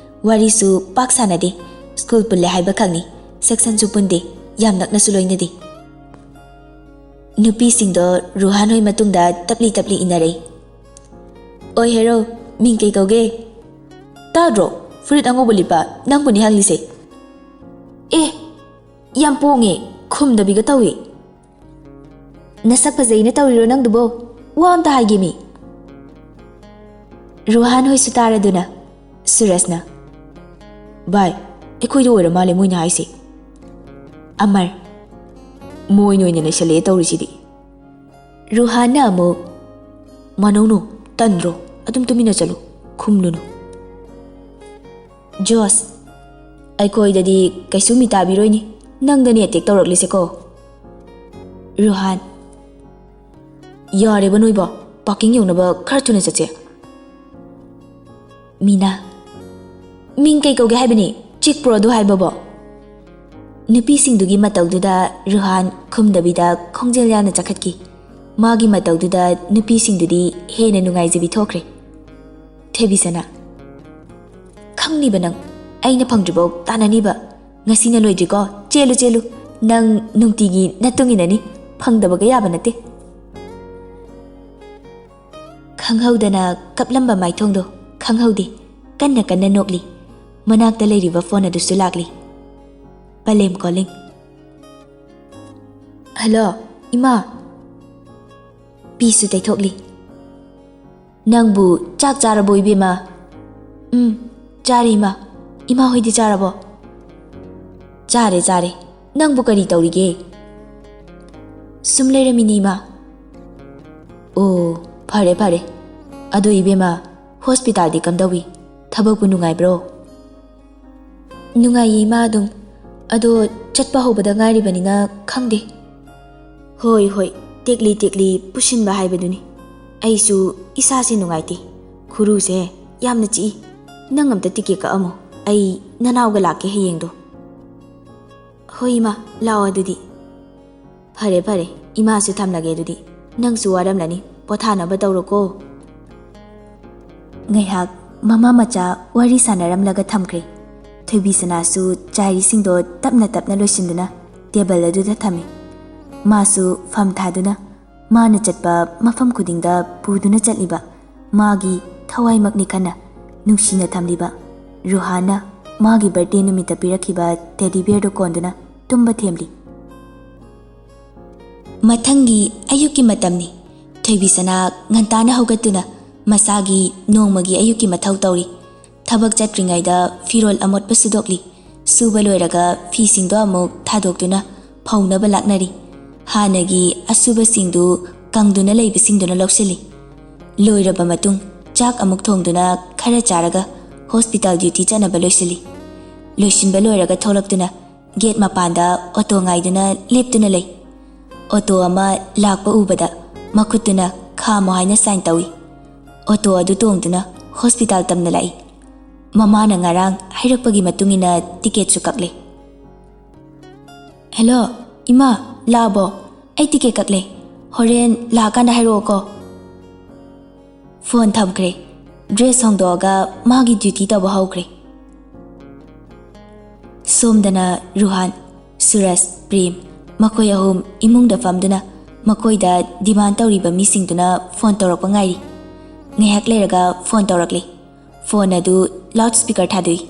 ꯋꯥꯔꯤꯁꯨ ꯄꯥꯛ ꯁꯥꯟꯅꯗꯦ꯫ ꯁ꯭ꯀꯨꯜ ꯄꯨꯜꯂꯦ ꯍꯥꯏꯕ ꯈꯛꯅꯤ꯫ ꯁꯦꯛꯁꯟꯁꯨ ꯄꯨꯟꯗꯦ꯫ ꯌꯥꯝ ꯅꯛꯅꯁꯨ ꯂꯣꯏꯅꯗꯦ꯫ ꯅꯨꯄꯤꯁꯤꯡꯗꯣ ꯔꯨꯍꯥꯟ ꯍꯣꯏ ꯃꯇꯨꯡꯗ ꯇꯞꯂꯤ ꯇꯞꯂꯤ ꯏꯟꯅꯔꯛꯏ꯫ "ꯑꯣꯏ ꯍꯦꯔꯣ, ꯃꯤꯡ ꯀꯩ ꯀꯧꯒꯦ?" "ꯇꯥꯗ꯭ꯔꯣ? ꯐꯨꯔꯤꯠ ꯑꯉꯧꯕ ꯂꯤꯠꯄ ꯅꯪꯕꯨꯅꯤ ꯍꯪꯂꯤꯁꯦ꯫" "ꯑꯦ, ꯌꯥꯝ ꯄꯣꯡꯉꯦ, ꯈꯨꯝꯗꯕꯤꯒ ꯇꯧꯏ꯫" "ꯅꯁꯛ ꯐꯖꯩꯅ ꯇꯧꯔꯤꯔꯣ ꯅꯪꯗꯨꯕꯣ? ꯋꯥ ꯑꯝꯇ ꯍꯥꯏꯒꯦꯃꯤ꯫" ꯔꯨꯍꯥꯟ ꯍꯣꯏꯁꯨ ꯇꯥꯔꯗꯨꯅ꯫ ꯁꯨꯔꯖꯅ, "ꯚꯥꯏ, ꯑꯩꯈꯣꯏꯗ ꯑꯣꯏꯔ ꯃꯥꯜꯂꯦ ꯃꯣꯏꯅ ꯍꯥꯏꯁꯦ꯫" ꯑꯃꯔ, "ꯃꯣꯏꯅ ꯑꯣꯏꯅ ꯅꯩꯁꯜꯂꯛꯑꯦ ꯇꯧꯔꯤꯁꯤꯗꯤ꯫" ꯔꯨꯍꯥꯟꯅ ꯑꯃꯨꯛ, "ꯃꯥꯅꯧꯅꯨ, ꯇꯟꯗ꯭ꯔꯣ? ꯑꯗꯨꯝ ꯇꯨꯃꯤꯟꯅ ꯆꯠꯂꯨ, ꯈꯨꯝꯂꯨꯅꯨ꯫" ꯖꯣꯁ, "ꯑꯩꯈꯣꯏꯗꯗꯤ ꯀꯩꯁꯨ ꯃꯤ ꯇꯥꯕꯤꯔꯣꯏꯅꯦ, ꯅꯪꯗꯅꯦ ꯑꯦꯇꯦꯛ ꯇꯧꯔꯛꯂꯤꯁꯦꯀꯣ꯫" ꯔꯨꯍꯥꯟ, "ꯌꯥꯔꯦꯕ ꯅꯣꯏꯕꯣ, ꯄꯥꯔꯀꯤꯡ ꯌꯧꯅꯕ ꯈꯔ ꯊꯨꯅ ꯆꯠꯁꯦ꯫" ꯃꯤꯅꯥ, "ꯃꯤꯡ ꯀꯩ ꯀꯧꯒꯦ ꯍꯥꯏꯕꯅꯤ? ꯆꯤꯛꯄ꯭ꯔꯣ ꯑꯗꯨ ꯍꯥꯏꯕꯕꯣ?" ꯅꯨꯄꯤꯁꯤꯡꯗꯨꯒꯤ ꯃꯇꯧꯗꯨꯗ ꯔꯨꯍꯥꯟ ꯈꯨꯝꯗꯕꯤꯗ ꯈꯣꯡꯖꯦꯜ ꯌꯥꯡꯅ ꯆꯈꯠꯈꯤ꯫ ꯃꯥꯒꯤ ꯃꯇꯧꯗꯨꯗ ꯅꯨꯄꯤꯁꯤꯡꯗꯨꯗꯤ ꯍꯦꯟꯅ ꯅꯨꯡꯉꯥꯏꯖꯕꯤ ꯊꯣꯛꯈ꯭ꯔꯦ꯫ ꯊꯣꯏꯕꯤꯁꯅꯥ, "ꯈꯪꯅꯤꯕ ꯅꯪ, ꯑꯩꯅ ꯐꯪꯗ꯭ꯔꯤꯐꯥꯎ ꯇꯥꯟꯅꯅꯤꯕ꯫ ꯉꯁꯤꯅ ꯂꯣꯏꯗ꯭ꯔꯤꯀꯣ, ꯆꯦꯜꯂꯨ ꯆꯦꯜꯂꯨ, ꯅꯪ ꯅꯨꯡꯇꯤꯒꯤ ꯅꯇꯨꯡ ꯏꯟꯅꯅꯤ, ꯐꯪꯗꯕꯒ ꯌꯥꯕ ꯅꯠꯇꯦ꯫" ꯈꯪꯍꯧꯗꯅ ꯀꯞꯂꯝꯕ ꯃꯥꯏꯊꯣꯡꯗꯣ ꯈꯪꯍꯧꯗꯦ꯫ ꯀꯟꯅ ꯀꯟꯅ ꯅꯣꯛꯂꯤ꯫ ꯃꯅꯥꯛꯇ ꯂꯩꯔꯤꯕ ꯐꯣꯟ ꯑꯗꯨꯁꯨ ꯂꯥꯛꯂꯤ꯫ ꯄꯂꯦꯝ calling꯫ "ꯍꯜꯂꯣ, ꯏꯃꯥ꯫" ꯄꯤꯁꯨ ꯇꯩꯊꯣꯛꯂꯤ꯫ "ꯅꯪꯕꯨ ꯆꯥꯛ ꯆꯥꯔꯕꯣ, ꯏꯕꯦꯝꯃ?" "ꯎꯝ, ꯆꯥꯔꯦ, ꯏꯃꯥ꯫ ꯏꯃꯥ ꯍꯣꯏꯗꯤ ꯆꯥꯔꯕꯣ?" "ꯆꯥꯔꯦ, ꯆꯥꯔꯦ꯫ ꯅꯪꯕꯨ ꯀꯔꯤ ꯇꯧꯔꯤꯒꯦ?" "ꯁꯨꯝ ꯂꯩꯔꯝꯃꯤꯅꯤ, ꯏꯃꯥ꯫" "ꯑꯣ, ꯐꯔꯦ, ꯐꯔꯦ꯫ ꯑꯗꯣ, ꯏꯕꯦꯝꯃ, ꯍꯣꯁꯄꯤꯇꯥꯜꯗꯤ ꯀꯝꯗꯧꯏ? ꯊꯕꯛꯄꯨ ꯅꯨꯡꯉꯥꯏꯕ꯭ꯔꯣ?" "ꯅꯨꯡꯉꯥꯏꯌꯦ, ꯏꯃꯥ, ꯑꯗꯨꯝ꯫ ꯑꯗꯣ ꯆꯠꯄ ꯍꯧꯕꯗ ꯉꯥꯏꯔꯤꯕꯅꯤꯅ ꯈꯪꯗꯦ꯫" "ꯍꯣꯏ, ꯍꯣꯏ, ꯇꯦꯛꯂꯤ ꯇꯦꯛꯂꯤ ꯄꯨꯁꯤꯟꯕ ꯍꯥꯏꯕꯗꯨꯅꯤ꯫ ꯑꯩꯁꯨ ꯏꯁꯥꯁꯦ ꯅꯨꯡꯉꯥꯏꯇꯦ꯫ ꯈꯨꯔꯨꯁꯦ ꯌꯥꯝꯅ ꯆꯤꯛꯏ꯫ ꯅꯪ ꯑꯝꯇ ꯇꯤꯀꯦꯠ ꯀꯛꯑꯝꯃꯣ꯫ ꯑꯩ ꯅꯅꯥꯎꯒ ꯂꯥꯛꯀꯦ ꯍꯌꯦꯡꯗꯣ꯫" "ꯍꯣꯏ, ꯏꯃꯥ, ꯂꯥꯛꯑꯣ ꯑꯗꯨꯗꯤ꯫" "ꯐꯔꯦ, ꯐꯔꯦ, ꯏꯃꯥꯁꯨ ꯊꯝꯂꯒꯦ ꯑꯗꯨꯗꯤ꯫ ꯅꯪꯁꯨ ꯋꯥꯔꯝꯂꯅꯤ, ꯄꯣꯊꯥꯅꯕ ꯇꯧꯔꯣꯀꯣ꯫" ꯉꯥꯏꯍꯥꯛ ꯃꯃꯥ ꯃꯆꯥ ꯋꯥꯔꯤ ꯁꯥꯟꯅꯔꯝꯂꯒ ꯊꯝꯈ꯭ꯔꯦ꯫ ꯊꯣꯏꯕꯤꯁꯅꯥꯁꯨ ꯆꯥꯏꯔꯤꯁꯤꯡꯗꯣ ꯇꯞꯅ ꯇꯞꯅ ꯂꯣꯏꯁꯤꯟꯗꯨꯅ ꯇꯦꯕꯜ ꯑꯗꯨꯗ ꯊꯝꯃꯤ꯫ ꯃꯥꯁꯨ ꯐꯝ ꯊꯥꯗꯨꯅ ꯃꯥꯅ ꯆꯠꯄ ꯃꯐꯝ ꯈꯨꯗꯤꯡꯗ ꯄꯨꯗꯨꯅ ꯆꯠꯂꯤꯕ ꯃꯥꯒꯤ ꯊꯋꯥꯏꯃꯛꯅꯤ ꯈꯟꯅ ꯅꯨꯡꯁꯤꯅ ꯊꯝꯂꯤꯕ ꯔꯨꯍꯥꯟꯅ ꯃꯥꯒꯤ ꯕꯔꯊꯗꯦ ꯅꯨꯃꯤꯠꯇ ꯄꯤꯔꯛꯈꯤꯕ ꯇꯦꯗꯤ ꯕꯤꯌꯔꯗꯨ ꯀꯣꯟꯗꯨꯅ ꯇꯨꯝꯕ ꯊꯦꯝꯂꯤ꯫ ꯃꯊꯪꯒꯤ ꯑꯌꯨꯛꯀꯤ ꯃꯇꯝꯅꯤ꯫ ꯊꯣꯏꯕꯤꯁꯅꯥ ꯉꯟꯇꯥꯅ ꯍꯧꯒꯠꯇꯨꯅ ꯃꯁꯥꯒꯤ ꯅꯣꯡꯃꯒꯤ ꯑꯌꯨꯛꯀꯤ ꯃꯊꯧ ꯇꯧꯔꯤ꯫ ꯊꯕꯛ ꯆꯠꯇ꯭ꯔꯤꯉꯩꯗ ꯐꯤꯔꯣꯜ ꯑꯃꯣꯠꯄ ꯁꯨꯗꯣꯛꯂꯤ꯫ ꯁꯨꯕ ꯂꯣꯏꯔꯒ ꯐꯤꯁꯤꯡꯗꯣ ꯑꯃꯨꯛ ꯊꯥꯗꯣꯛꯇꯨꯅ ꯐꯧꯅꯕ ꯂꯥꯛꯅꯔꯤ꯫ ꯍꯥꯟꯅꯒꯤ ꯑꯁꯨꯕꯁꯤꯡꯗꯨ ꯀꯪꯗꯨꯅ ꯂꯩꯕꯁꯤꯡꯗꯨꯅ ꯂꯧꯁꯤꯜꯂꯤ꯫ ꯂꯣꯏꯔꯕ ꯃꯇꯨꯡ ꯆꯥꯛ ꯑꯃꯨꯛ ꯊꯣꯡꯗꯨꯅ ꯈꯔ ꯆꯥꯔꯒ ꯍꯣꯁꯄꯤꯇꯥꯜ ꯗ꯭ꯌꯨꯇꯤ ꯆꯠꯅꯕ ꯂꯣꯏꯁꯤꯜꯂꯤ꯫ ꯂꯣꯏꯁꯤꯟꯕ ꯂꯣꯏꯔꯒ ꯊꯣꯛꯂꯛꯇꯨꯅ ꯒꯦꯠ ꯃꯄꯥꯟꯗ ꯑꯣꯇꯣ ꯉꯥꯏꯗꯨꯅ ꯂꯦꯞꯇꯨꯅ ꯂꯩ꯫ ꯑꯣꯇꯣ ꯑꯃ ꯂꯥꯛꯄ ꯎꯕꯗ ꯃꯈꯨꯠꯇꯨꯅ "ꯈꯥꯝꯃꯣ" ꯍꯥꯏꯅ ꯁꯥꯏꯟ ꯇꯧꯏ꯫ ꯑꯣꯇꯣ ꯑꯗꯨ ꯇꯣꯡꯗꯨꯅ ꯍꯣꯁꯄꯤꯇꯥꯜ ꯇꯝꯅ ꯂꯥꯛꯏ꯫ ꯃꯃꯥꯅ ꯉꯔꯥꯡ ꯍꯥꯏꯔꯛꯄꯒꯤ ꯃꯇꯨꯡ ꯏꯟꯅ ꯇꯤꯀꯦꯠꯁꯨ ꯀꯛꯂꯦ꯫ ꯍꯦꯜꯂꯣ, ꯏꯃꯥ, ꯂꯥꯛꯑꯕꯣ? ꯑꯩ ꯇꯤꯀꯦꯠ ꯀꯛꯂꯦ꯫ ꯍꯣꯔꯦꯟ ꯂꯥꯛꯑꯀꯥꯟꯗ ꯍꯥꯏꯔꯛꯑꯣꯀꯣ꯫ ꯐꯣꯟ ꯊꯝꯈ꯭ꯔꯦ꯫ ꯗ꯭ꯔꯦꯁ ꯍꯣꯡꯗꯣꯛꯑꯒ ꯃꯥꯒꯤ ꯗ꯭ꯌꯨꯇꯤ ꯇꯧꯕ ꯍꯧꯈ꯭ꯔꯦ꯫ ꯁꯣꯝꯗꯅ ꯔꯨꯍꯥꯟ, ꯁꯨꯔꯖ, ꯄ꯭ꯔꯦꯝ, ꯃꯈꯣꯏ ꯑꯍꯨꯝ ꯏꯃꯨꯡꯗ ꯐꯝꯗꯨꯅ ꯃꯈꯣꯏꯗ ꯗꯤꯃꯥꯟ ꯇꯧꯔꯤꯕ ꯃꯤꯁꯤꯡꯗꯨꯅ ꯐꯣꯟ ꯇꯧꯔꯛꯄ ꯉꯥꯏꯔꯤ꯫ ꯉꯥꯏꯍꯥꯛ ꯂꯩꯔꯒ ꯐꯣꯟ ꯇꯧꯔꯛꯂꯦ꯫ ꯐꯣꯟ ꯑꯗꯨ ꯂꯥꯎꯗ ꯁ꯭ꯄꯤꯀꯔ ꯊꯥꯗꯣꯛꯏ꯫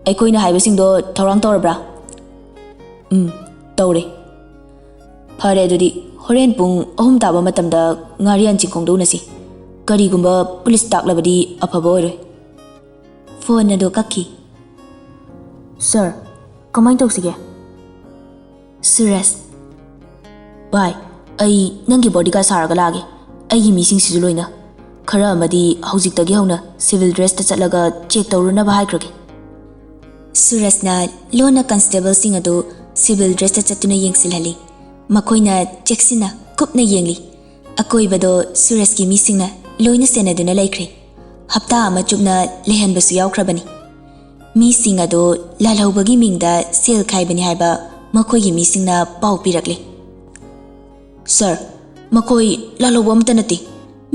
"ꯑꯩꯈꯣꯏꯅ ꯍꯥꯏꯕꯁꯤꯡꯗꯣ ꯊꯧꯔꯥꯡ ꯇꯧꯔꯕ꯭ꯔꯥ?" "ꯎꯝ, ꯇꯧꯔꯦ꯫" "ꯐꯔꯦ, ꯑꯗꯨꯗꯤ ꯍꯣꯔꯦꯟ ꯄꯨꯡ ꯑꯍꯨꯝ ꯇꯥꯕ ꯃꯇꯝꯗ ꯉꯥꯔꯤꯌꯥꯟ ꯆꯤꯡꯈꯣꯡꯗ ꯎꯅꯁꯤ꯫ ꯀꯔꯤꯒꯨꯝꯕ ꯄꯨꯂꯤꯁ ꯇꯥꯛꯂꯕꯗꯤ ꯑꯐꯕ ꯑꯣꯏꯔꯣꯏ꯫" ꯐꯣꯟ ꯑꯗꯨ ꯀꯛꯈꯤ꯫ "ꯁꯥꯔ, ꯀꯃꯥꯏꯅ ꯇꯧꯁꯤꯒꯦ?" ꯁꯨꯔꯖ, "ꯚꯥꯏ, ꯑꯩ ꯅꯪꯒꯤ ꯕꯣꯗꯤꯒꯥꯔꯗ ꯁꯥꯔꯒ ꯂꯥꯛꯑꯒꯦ꯫ ꯑꯩꯒꯤ ꯃꯤꯁꯤꯡꯁꯤꯁꯨ ꯂꯣꯏꯅ꯫ ꯈꯔ ꯑꯃꯗꯤ ꯍꯧꯖꯤꯛꯇꯒꯤ ꯍꯧꯅ ꯁꯤꯚꯤꯜ ꯗ꯭ꯔꯦꯁꯇ ꯆꯠꯂꯒ ꯆꯦꯛ ꯇꯧꯔꯨꯅꯕ ꯍꯥꯏꯈ꯭ꯔꯒꯦ꯫" ꯁꯨꯔꯖꯅ ꯂꯣꯟꯅ ꯀꯟꯁꯇꯦꯕꯜꯁꯤꯡ ꯑꯗꯨ ꯁꯤꯚꯤꯜ ꯗ꯭ꯔꯦꯁꯇ ꯆꯠꯇꯨꯅ ꯌꯦꯡꯁꯤꯜꯍꯜꯂꯤ꯫ ꯃꯈꯣꯏꯅ ꯆꯦꯛꯁꯤꯟꯅ ꯀꯨꯞꯅ ꯌꯦꯡꯂꯤ꯫ ꯑꯀꯣꯏꯕꯗꯣ ꯁꯨꯔꯖꯀꯤ ꯃꯤꯁꯤꯡꯅ ꯂꯣꯏꯅ ꯁꯦꯟꯅꯗꯨꯅ ꯂꯩꯈ꯭ꯔꯦ꯫ ꯍꯞꯇꯥ ꯑꯃ ꯆꯨꯞꯅ ꯂꯩꯍꯟꯕꯁꯨ ꯌꯥꯎꯈ꯭ꯔꯕꯅꯤ꯫ ꯃꯤꯁꯤꯡ ꯑꯗꯨ ꯂꯥꯜꯍꯧꯕꯒꯤ ꯃꯤꯡꯗ ꯁꯦꯜ ꯈꯥꯏꯕꯅꯤ ꯍꯥꯏꯕ ꯃꯈꯣꯏꯒꯤ ꯃꯤꯁꯤꯡꯅ ꯄꯥꯎ ꯄꯤꯔꯛꯂꯦ꯫ "ꯁꯥꯔ, ꯃꯈꯣꯏ ꯂꯥꯜꯍꯧꯕ ꯑꯃꯠꯇ ꯅꯠꯇꯦ꯫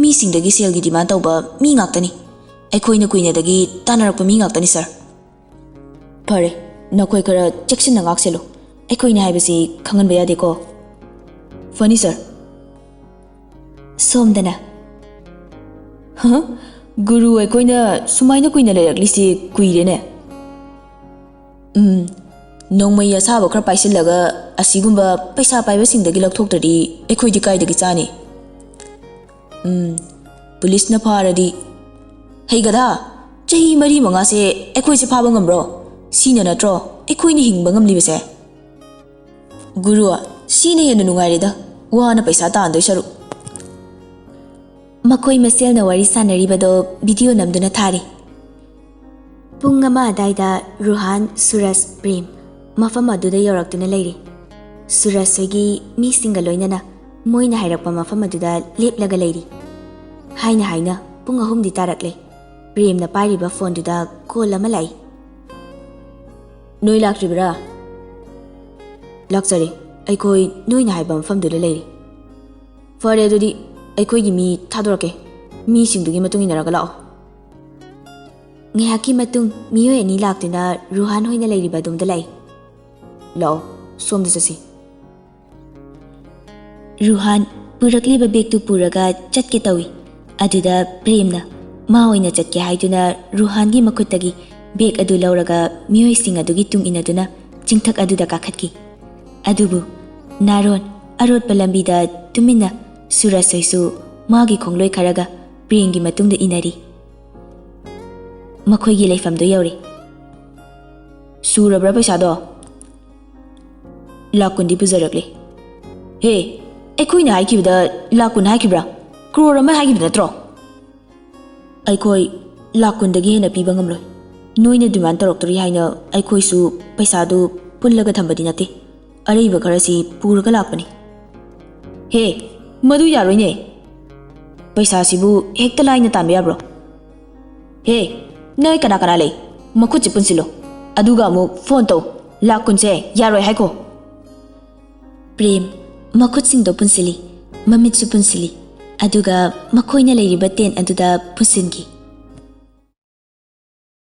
ꯃꯤꯁꯤꯡꯗꯒꯤ ꯁꯦꯜꯒꯤ ꯗꯤꯃꯥꯟ ꯇꯧꯕ ꯃꯤ ꯉꯥꯛꯇꯅꯤ꯫ ꯑꯩꯈꯣꯏꯅ ꯀꯨꯏꯅꯗꯒꯤ ꯇꯥꯟꯅꯔꯛꯄ ꯃꯤ ꯉꯥꯛꯇꯅꯤ, ꯁꯥꯔ꯫" "ꯐꯔꯦ, ꯅꯈꯣꯏ ꯈꯔ ꯆꯦꯛꯁꯤꯟꯅ ꯉꯥꯛꯁꯦꯜꯂꯨ꯫ ꯑꯩꯈꯣꯏꯅ ꯍꯥꯏꯕꯁꯤ ꯈꯪꯍꯟꯕ ꯌꯥꯗꯦꯀꯣ꯫" "ꯐꯅꯤ, ꯁꯥꯔ꯫" ꯁꯣꯝꯗꯅ, "ꯍ? ꯒꯨꯔꯨ, ꯑꯩꯈꯣꯏꯅ ꯁꯨꯃꯥꯏꯅ ꯀꯨꯏꯅ ꯂꯩꯔꯛꯂꯤꯁꯤ ꯀꯨꯏꯔꯦꯅꯦ꯫" "ꯎꯝ, ꯅꯣꯡꯃꯩ ꯑꯁꯥꯕ ꯈꯔ ꯄꯥꯏꯁꯤꯜꯂꯒ ꯑꯁꯤꯒꯨꯝꯕ ꯄꯩꯁꯥ ꯄꯥꯏꯕꯁꯤꯡꯗꯒꯤ ꯂꯧꯊꯣꯛꯇ꯭ꯔꯗꯤ ꯑꯩꯈꯣꯏꯗꯤ ꯀꯥꯏꯗꯒꯤ ꯆꯥꯅꯤ?" "ꯎꯝ, ꯄꯨꯂꯤꯁꯅ ꯐꯥꯔꯗꯤ꯫" "ꯍꯩ ꯒꯙꯥ, ꯆꯍꯤ ꯃꯔꯤ ꯃꯉꯥꯁꯦ ꯑꯩꯈꯣꯏꯁꯦ ꯐꯥꯕ ꯉꯝꯕ꯭ꯔꯣ? ꯁꯤꯅ ꯅꯠꯇ꯭ꯔꯣ ꯑꯩꯈꯣꯏꯅ ꯍꯤꯡꯕ ꯉꯝꯂꯤꯕꯁꯦ?" "ꯒꯨꯔꯨ, ꯁꯤꯅ ꯍꯦꯟꯅ ꯅꯨꯡꯉꯥꯏꯔꯦꯗ, ꯋꯥꯅ ꯄꯩꯁꯥ ꯇꯥꯟꯗꯣꯏ ꯁꯔꯨꯛ꯫" ꯃꯈꯣꯏ ꯃꯁꯦꯜꯅ ꯋꯥꯔꯤ ꯁꯥꯟꯅꯔꯤꯕꯗꯣ ꯚꯤꯗꯤꯑꯣ ꯅꯝꯗꯨꯅ ꯊꯥꯔꯤ꯫ ꯄꯨꯡ ꯑꯃ ꯑꯗꯥꯏꯗ ꯔꯨꯍꯥꯟ, ꯁꯨꯔꯖ, ꯄ꯭ꯔꯦꯝ ꯃꯐꯝ ꯑꯗꯨꯗ ꯌꯧꯔꯛꯇꯨꯅ ꯂꯩꯔꯦ꯫ ꯁꯨꯔꯖ ꯍꯣꯏꯒꯤ ꯃꯤꯁꯤꯡꯒ ꯂꯣꯏꯅꯅ ꯃꯣꯏꯅ ꯍꯥꯏꯔꯛꯄ ꯃꯐꯝ ꯑꯗꯨꯗ ꯂꯦꯞꯂꯒ ꯂꯩꯔꯤ꯫ ꯍꯥꯏꯅ ꯍꯥꯏꯅ ꯄꯨꯡ ꯑꯍꯨꯝꯗꯤ ꯇꯥꯔꯛꯂꯦ꯫ ꯄ꯭ꯔꯦꯝꯅ ꯄꯥꯏꯔꯤꯕ ꯐꯣꯟꯗꯨꯗ ꯀꯣꯜ ꯑꯃ ꯂꯥꯛꯏ꯫ "ꯅꯣꯏ ꯂꯥꯛꯇ꯭ꯔꯤꯕ꯭ꯔꯥ?" "ꯂꯥꯛꯆꯔꯦ, ꯑꯩꯈꯣꯏ ꯅꯣꯏꯅ ꯍꯥꯏꯕ ꯃꯐꯝꯗꯨꯗ ꯂꯩꯔꯦ꯫" "ꯐꯔꯦ, ꯑꯗꯨꯗꯤ ꯑꯩꯈꯣꯏꯒꯤ ꯃꯤ ꯊꯥꯗꯣꯔꯛꯀꯦ, ꯃꯤꯁꯤꯡꯗꯨꯒꯤ ꯃꯇꯨꯡ ꯏꯟꯅꯔꯒ ꯂꯥꯛꯑꯣ꯫" ꯉꯥꯏꯍꯥꯛꯀꯤ ꯃꯇꯨꯡ ꯃꯤꯑꯣꯏ ꯑꯅꯤ ꯂꯥꯛꯇꯨꯅ ꯔꯨꯍꯥꯟ ꯍꯣꯏꯅ ꯂꯩꯔꯤꯕ ꯑꯗꯣꯝꯗ ꯂꯥꯛꯏ꯫ "ꯂꯥꯛꯑꯣ, ꯁꯣꯝꯗ ꯆꯠꯁꯤ꯫" ꯔꯨꯍꯥꯟ ꯄꯨꯔꯛꯂꯤꯕ ꯕꯦꯒꯇꯨ ꯄꯨꯔꯒ ꯆꯠꯀꯦ ꯇꯧꯏ꯫ ꯑꯗꯨꯗ ꯄ꯭ꯔꯦꯝꯅ ꯃꯥ ꯑꯣꯏꯅ ꯆꯠꯀꯦ ꯍꯥꯏꯗꯨꯅ ꯔꯨꯍꯥꯟꯒꯤ ꯃꯈꯨꯠꯇꯒꯤ ꯕꯦꯒ ꯑꯗꯨ ꯂꯧꯔꯒ ꯃꯤꯑꯣꯏꯁꯤꯡ ꯑꯗꯨꯒꯤ ꯇꯨꯡ ꯏꯟꯅꯗꯨꯅ ꯆꯤꯡꯊꯛ ꯑꯗꯨꯗ ꯀꯥꯈꯠꯈꯤ꯫ ꯑꯗꯨꯕꯨ ꯅꯥꯔꯣꯟ ꯑꯔꯣꯠꯄ ꯂꯝꯕꯤꯗ ꯇꯨꯃꯤꯟꯅ ꯁꯨꯔꯖ ꯍꯣꯏꯁꯨ ꯃꯥꯒꯤ ꯈꯣꯡꯂꯣꯏ ꯈꯔꯒ ꯄ꯭ꯔꯦꯝꯒꯤ ꯃꯇꯨꯡꯗ ꯏꯟꯅꯔꯤ꯫ ꯃꯈꯣꯏꯒꯤ ꯂꯩꯐꯝꯗꯨ ꯌꯧꯔꯦ꯫ "ꯁꯨꯔꯕ꯭ꯔꯥ ꯄꯩꯁꯥꯗꯣ?" "ꯂꯥꯛ ꯀꯨꯟꯗꯤ ꯄꯨꯖꯔꯛꯂꯦ꯫" "ꯍꯦ, ꯑꯩꯈꯣꯏꯅ ꯍꯥꯏꯈꯤꯕꯗ ꯂꯥꯛ ꯀꯨꯟ ꯍꯥꯏꯈꯤꯕ꯭ꯔꯥ? ꯀ꯭ꯔꯣꯔ ꯑꯃ ꯍꯥꯏꯈꯤꯕ ꯅꯠꯇ꯭ꯔꯣ?" "ꯑꯩꯈꯣꯏ ꯂꯥꯛ ꯀꯨꯟꯗꯒꯤ ꯍꯦꯟꯅ ꯄꯤꯕ ꯉꯝꯂꯣꯏ꯫ ꯅꯣꯏꯅ ꯗꯤꯃꯥꯟ ꯇꯧꯔꯛꯇꯣꯔꯤ ꯍꯥꯏꯅ ꯑꯩꯈꯣꯏꯁꯨ ꯄꯩꯁꯥꯗꯨ ꯄꯨꯜꯂꯒ ꯊꯝꯕꯗꯤ ꯅꯠꯇꯦ꯫ ꯑꯔꯩꯕ ꯈꯔꯁꯤ ꯄꯨꯔꯒ ꯂꯥꯛꯄꯅꯤ꯫" "ꯍꯦ, ꯃꯗꯨ ꯌꯥꯔꯣꯏꯅꯦ꯫ ꯄꯩꯁꯥꯁꯤꯕꯨ ꯍꯦꯛꯇ ꯂꯥꯏꯅ ꯇꯥꯟꯕ ꯌꯥꯕ꯭ꯔꯣ? ꯍꯦ, ꯅꯣꯏ ꯀꯅꯥ ꯀꯅꯥ ꯂꯩ? ꯃꯈꯨꯠꯁꯤ ꯄꯨꯟꯁꯤꯜꯂꯣ꯫ ꯑꯗꯨꯒ ꯑꯃꯨꯛ ꯐꯣꯟ ꯇꯧ꯫ ꯂꯥꯛ ꯀꯨꯟꯁꯦ ꯌꯥꯔꯣꯏ ꯍꯥꯏꯈꯣ꯫" ꯄ꯭ꯔꯦꯝ ꯃꯈꯨꯠꯁꯤꯡꯗꯣ ꯄꯨꯟꯁꯤꯜꯂꯤ, ꯃꯃꯤꯠꯁꯨ ꯄꯨꯟꯁꯤꯜꯂꯤ, ꯑꯗꯨꯒ ꯃꯈꯣꯏꯅ ꯂꯩꯔꯤꯕ ꯇꯦꯟ ꯑꯗꯨꯗ ꯄꯨꯟꯁꯤꯟꯈꯤ꯫